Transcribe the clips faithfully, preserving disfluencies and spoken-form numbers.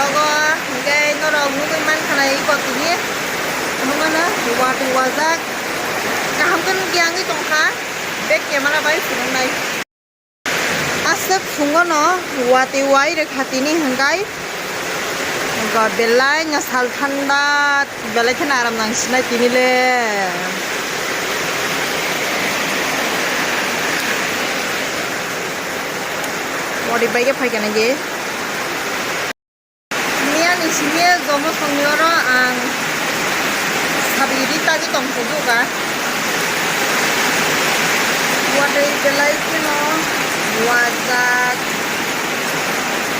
Ogo hwnkhe norok nugwi mankha na iko tini. Omo no watwi wajak. Kaham khe nukya wngwi tongkha. Bek camera bai phunuknai. Aswk phungo no watwi wai rwkha tini hwnkhe. Ba belai no sal thanda. Belai kheno aram nang sinai tini le. Modi bai khe phai kana ge. Miya ni simi jomo songni oro ang sabi ri tagi tong se juga. Watwi belai kheno wajak.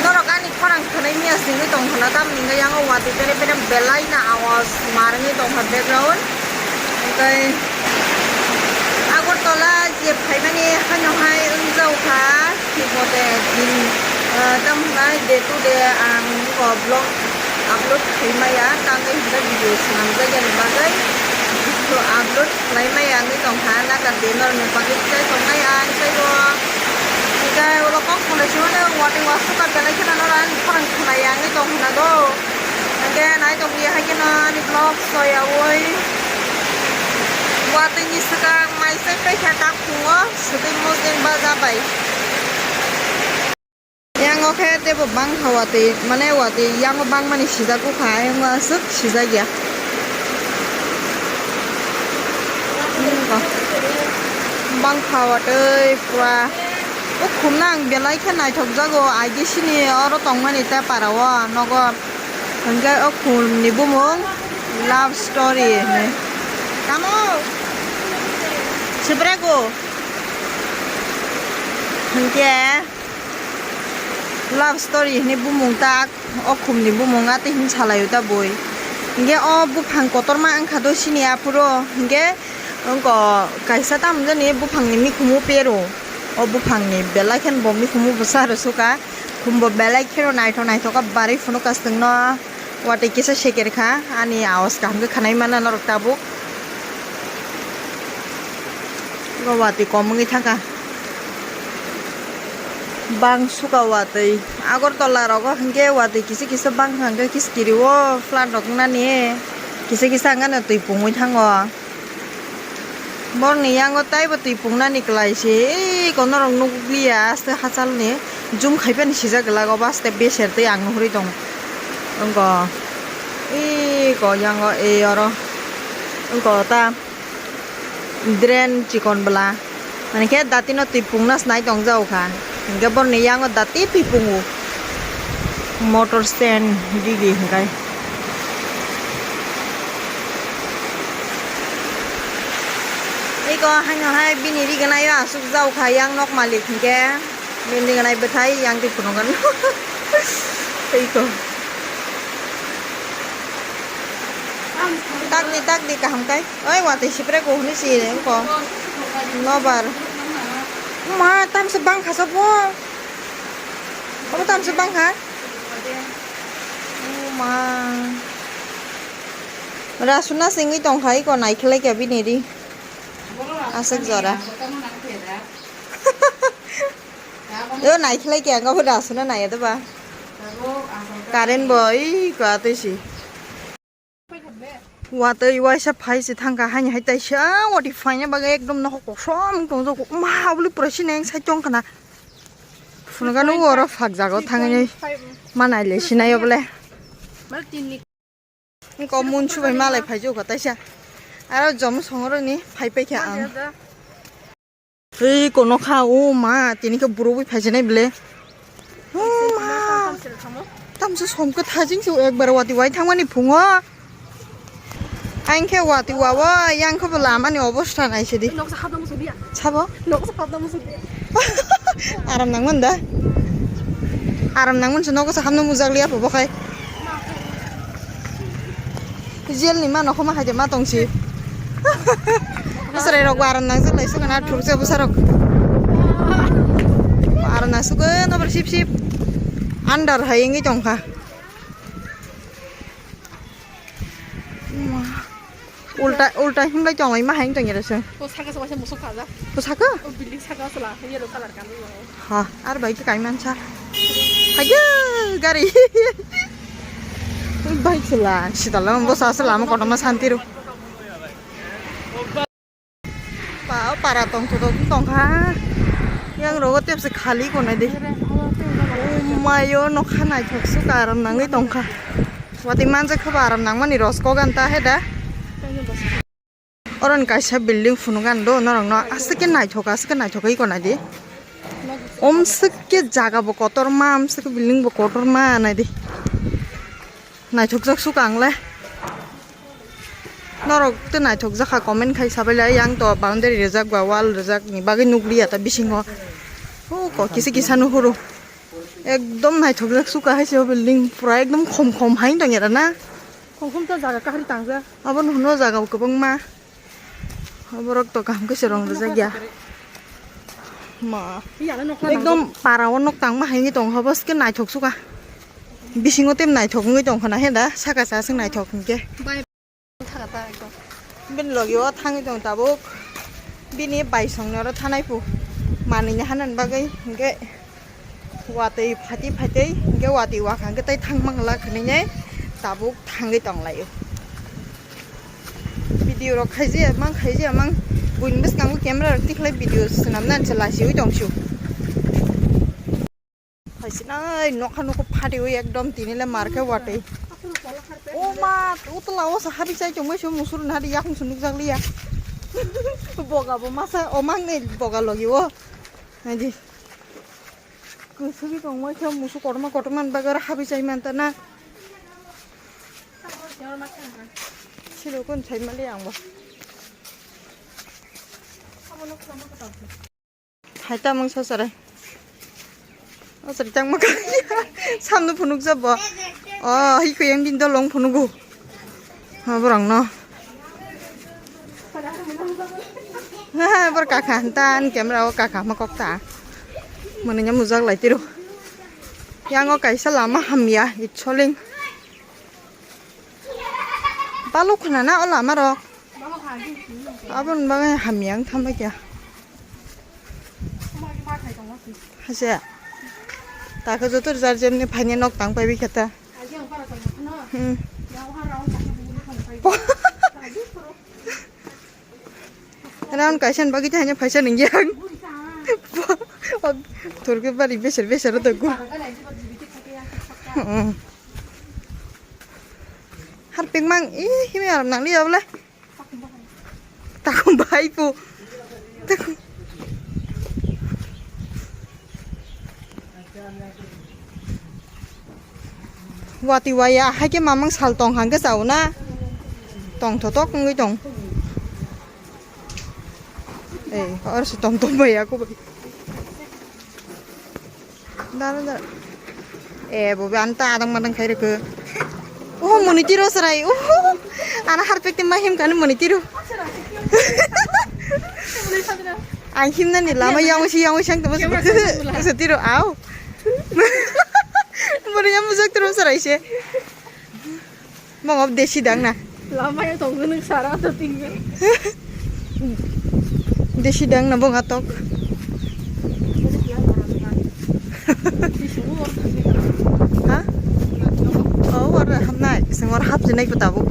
Norok ani khorang khwnai miya singwi tong khna, tamni hwnkhe yango watwi pere pere belai na awas marwngwi tong kha background. Hwnkhe Agartala je phaimani haino hai wngjao kha, thibo de din, ah, tamo hwnai day to day ang o vlog upload khaimaya, tangwi hwnba video swnamjakya ni bagwi video upload khlaimaya wngwi tongkha, naka de norokni bagwi tei tongnai ang teibo. Hwnkhe ulo kok khwlai sio no watwi wasuk ka belai kheno norok ani khorang khwnai ya wngwi tong khna do. Hwnkhe nai tongwi hai kheno ani vlog soyaui. Watwi ni swkang mai se paikha tak phungo swtwi mosdeng baja bai. Yango khe tebo bangkha watwi, mane watwi yango bangmani sijak bukha, yango aswk sijak ya. Bangkha watwi pura. O khumna ang belai khe naithok jago, aigwi sini oro tongmani tei para o nogo. Hwnkhe o khumni bumung Love Story hinwi. Tamo? Sibrego? Hwnkhe Love Story hinwi bumung tak, o khumni bumung a tei hinwi salaio ta bui. Hwnkhe o buphang kotorma wngkha do sini aphuru, hwnkhe wngkha kaisa tamo jani buphangni mikhumu pero. O buphangni belai kheno bo mikhumu bwsa rwsukha. Khumbo belai kheno naithok naithok kha, barwi phunukha chwngno. Watwi kisa seker kha, ani awas kaham khe khwnai mana norok tabuk. O watwi kom wngwi thangkha. Bang sukha watwi. Agartala rogo hinkhe watwi kisa kisa bangkha hinkhe kisa kirio flood rok wngnani. Kisa kisa wngkhano twi pungwi thango. Borni yango taibo twi pungnani kwlai se, ei konorok nukliya aste hachalni jum khaiphani sijak glak obo aste beser twi ang nuhurwi tongo. Wngkha ei ko yango ei oro wngkha ta drain chikon bwla, mane khe datino twi pungna snai tongjago kha, hinkhe borni yango dati twi pungo. Motor stand digi hinkai. Eko haino hai bini riganaio asuk jau kha yang nok malik hinkhe. Bini riganai bwthai yang twi phunukgwno. Eko. Takdi takdi kaham kai. Oi watwi sipre kuhuni si eko. Nobar. Ma tamsa bangkha sobo. Obo tamsa bangkha. O ma. Rasuna singwi tongkha iko naikhlai khe bini ri. Aswk jora. Yo naikhlai khe ang bo rasuna naiya de ba. Current bo iko atwi si. Watwi waisa phai se thangkha, haini hai taisa watwi phaina bagwi ekdom nokhok kosom tongjago. Ma, obwli pura sinai ang side tongkha na. Phunukgwno oro phak jago thangwi ma naile sinai obwle. Eko mun subai malai phaijago taisa. Aro jomo songoroni phai paikha ang. Ei kono kha, o ma, tini khe buro bui phaisinai bele. O ma. Tamsa som kwthajing se ekbar watwi wai thangmani phungo. Ang khe watwi wawo, yang khe bo lamani obostha naisidi. Noksa hapna musudia. Sabo? Noksa hapna musudia. Aram nangman da? Aram nangman se noksa hapna mujakliya bo khai. Jail ni mano khoma hai de ma tong si. Bwswrai rok bo aram nang jak lai sukha na thuruk se bwsa rok. Aram nang sukha no bar sip sip. Andar hai wngwi tong kha. Ulta ulta himlai tong lai ma hai wng tong ya se. O saka se waisa musuk kha ja. O saka? O building saka se la yellow color kan. Ha, ar bai khe kaimansa. Hayo, gari. Bai chwla, sitalo, bo sa se lama kotorma santi rw. Pa, para tong tong tong kha. Yang rogo tepse khali konai de. Mayo nokha naithok su karam nangwi tong kha. Wati manja kha baram nangmani rosko ganta he da. Oron kaisa building phunukgan do norokno aswk khe naithok aswk khe naithok wi konai di. Omswk khe jaga bo kotorma, omswk khe building bo kotorma nai di. Naithokjak suk ang le. Norok tei naithokjak kha comment khai sabai lai, yang to boundary rijak ba wall rijak ni bagwi nukliya ta bisingo. O ko kisa kisa nuhuru. Ekdom naithokjak suk kha hai se o building pura ekdom khom khom hai tong era na. Khom khom to jaga kahari tangja. Abo no hwno jaga kwbangma. Borok to kaham khe se rong rijak ya. Ma. Ekdom para o nok tangma hai wngwi tong kha, bos khe naithok suka. Bisingo tei naithok wngwi tong kha na he da, saka sa swng naithok hinkhe. Bini logi o thangwi tong tabuk. Bini bai songni oro thanai pu. Manwi ni hanan bagwi hinkhe. Watwi phaitwi phaitwi hinkhe watwi wakha hinkhe tei thang mangla khwnwi tabuk thangwi tonglaio. Video rok khaijaya mang khaijaya mang buini bwskango camera rok tikhlai video swnamnani se lasiwi tongsu. Phaisinai nokha nokha phatiwi ekdom tinile markhe watwi. O ma utla o sa habi chai tongmai se musur nadi yakung se nukjakliya. Boga bo masa o mangnai boga logi o. Naidi. Kwswgwi tongmai khe musuk kotorma kotorma ni bagwi oro habwi chai manta na. Silo kun chai mali ang bo. Hai ta mung sasare. O sari tang maka. Samno phunuk jabo. O, hi ko yang din dolong phunugo. Ha, borok no. Ha, bor kakha tan camera o kakha ma kok ta. Mani nya mujak lai tiro. Yang o kaisa lama hamya, itsoling. Baluk khna na o lama rok. Abon bagwi hamya wng thambai kya. Hase. Takhe joto jar jemni phaini nok tang pai bikha ta. Hmm. Round kaisa ni bagwi tei haino phaisa nungya ang. Thorkhe bari beser beser o tongkhu. Hmm. Harpik mang, ih, himwi aram nang liya bole. Takhum bai pu. Takhum. Wati waya hai khe mamang sal tong hang khe chao na. Tong thotok wngwi tong. Ei, or se tong tong bai ako bai. Dara dara. Eh, bobe ani ta adang madang khai rwkhe. Oh, moni tiro chwrai. Oh, ana harpek te ma him kani moni tiro. Ang himnani lama yang si yang sang tamo se tiro au. Moni yang mujak tiro chwrai se. Mongop desi dang na. Lama ya tong nung sara to tinggal. Desi dang na bong atok. Ha? Oh, war hamnai. Sengor hap jenai ko tabuk.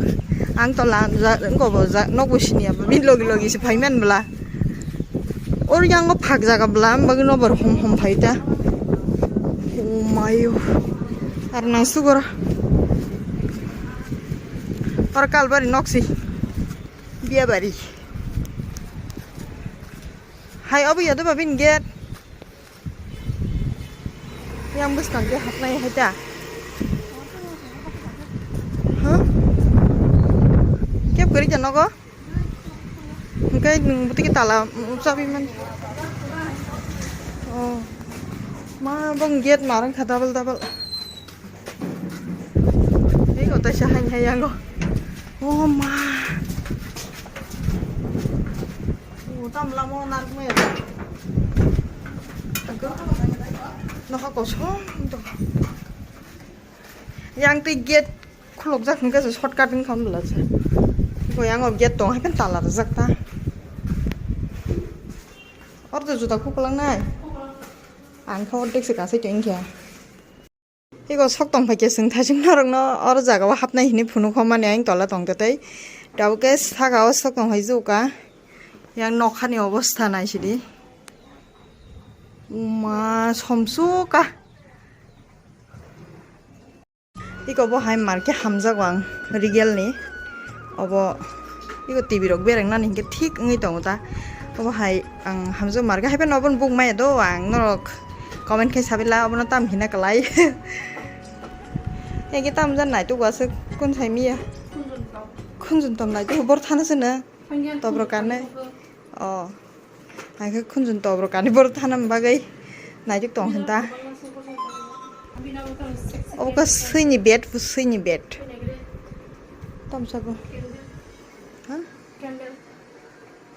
Ang to la, ja, engko bo ja, nok bo sini apa. Bin logi logi se phaiman bela. Or yang o phak jaga bwlam bagwi no bor hom hom phai ta. Oh mayo. Ar nang sugor. Or kalbari noksi. Biya bari. Hai obo ya do babin gate. Yang bwskang ke hapnai hai ta. Huh? Kep kori janogo? Hwnkhe nwng bwtwi tala, mm, chabi man. Oh. Ma, bong gate narwng kha double double. Ei, o taisa hai hai yango. Oh, ma. Oh, tam lamo narwk maya. Nokha kosom to. Yang twi gate khulukjak hwnkhe se shortcut wngkha hwnla se. Bo yang o gate tong hai khe tala rijak ta. Oro to juta kukulang nai. Ang khe ordek se kasai tong khe. Ego sok tong phaikhe chwng thaching norokno oro jagao hapnai hinwi phunuk hokmani ayang tola tongtwtwi. Tabuk khe sakao sok tong phai jukha. Yang nokhani obostha naisidi. Uma somsukha. Iko bo hai marke hamjago ang Regal ni. Obo iko T V rok bereng nani hinkhe thik wngwi tongo ta. Obo hai ang hamjago marke hai phano obono buk maya do ang norok comment khai sabila obono tam hina kalai. Ege tam jan naituk aswk kun sai miya. Khunjun tom naituk bor thana sene. Tobro kane. Oh. Hai khe khunjun tobro kani bor thana bagwi naituk tong hinta. Obo khe swini bed, swini bed. Tamsa bo. Ha?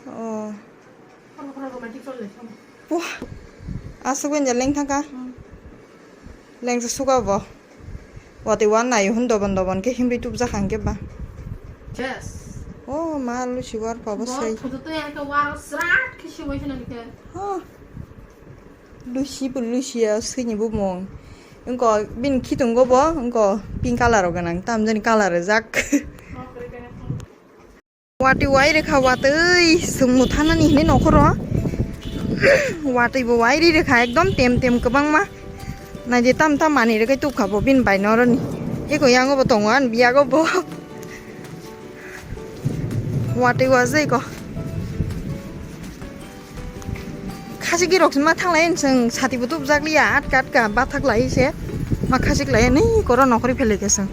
Oh. Wah. Aswk wen jaleng thangka. Lengsa suka bo. Watwi wan nayo hwn dobon dobon khe himri tubjak ang khe ba. Yes. Oh, ma lusi war pa bo Bo sai. Photo to yang ke war srat ke si wai sana ke. Oh. Lusi bo lusi ya swini bo mung. Engko bin khitung go bo, engko pink color o ganang. Tam jani color jak. Watwi wai rwkha watwi, chwng mwthanani hinwi nokhoro. Watwi bo wai ri rwkha ekdom tem tem kwbangma. Naidi tam tam manwi rwgwi tubkha bo bini bai noroni. Eko yango bo tongo ani biyago bo. Watwi wajai ko. Khasik girok ma thanglai chwng sati bo tubjak liya atka atka bathak lai se. Ma khasik lai ni koro nokhori phele khe chwng.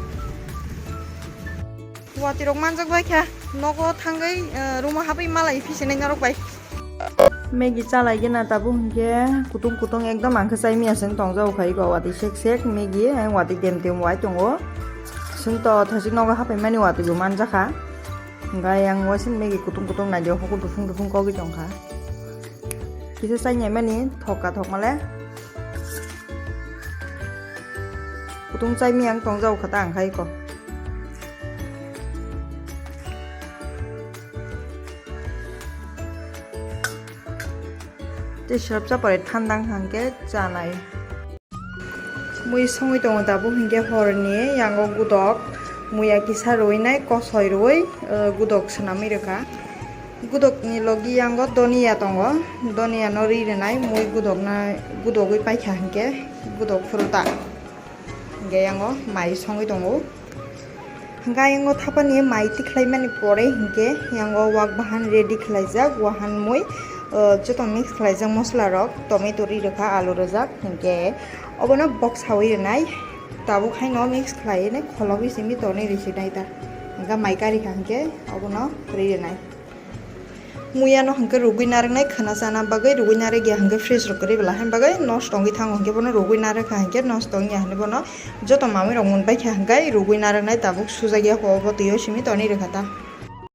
Watwi rok manjak bai kha, nogo thangwi, eh, room o habwi malai phi se nai norok bai. Maggie chalai gena tabuk hinkhe kutung kutung ekdom ang khe chai miya chwng tong jago khai go watwi sek sek Maggie, eh, watwi tem tem wai tongo. Chwng to thajik nogo hapai mani watwi bo manjakha. Hinkhe ayang waising Maggie kutung kutung nai di, hokor dusung dusung kogwi tongkha. Kisa chai nai mani thokka thokmale. Kutung chai miya ang tong jago kha ta ang khai ko. Tei srapsa pore thandang hangke chanai. Mui songwi tongo tabuk hinkhe horni yango gudok, muya kisa ruinai kosoi rui, eh, gudok swnamwi rwkha. Gudokni logi yango doniya tongo, doniya no ri rwnai mui gudokna, gudogwi paikha hinkhe gudok phuru ta. Hinkhe yango mai songwi tongo. Hinkhe ayang o thapani mai tikhlaimani pore hinkhe yango wak bahan ready khlaijak, wahan mui, uh, joto mix khlaijak mosola rok, tomato ri rwkha, alu rwjak, hinkhe obono bok sawi rwnai. Tabuk haino mix khlaiwi nai kholobwi simi tonwi risi nai ta. Hinkhe mai karikha hinkhe obono ri rwnai. Muya no hwnkhe rugwi narwknai khwna chana bagwi, rugwi narwk ya hwnkhe fridge rok kwrwi bwla haino bagwi nosto wngwi thango, hwnkhe bono rugwi narwkha hwnkhe nosto wngya hinwi bono joto mamwi rok mun baikha hwnkhe rugwi narwknai tabuk sujak ya kho, obo twi o simi tonwi rwkha ta.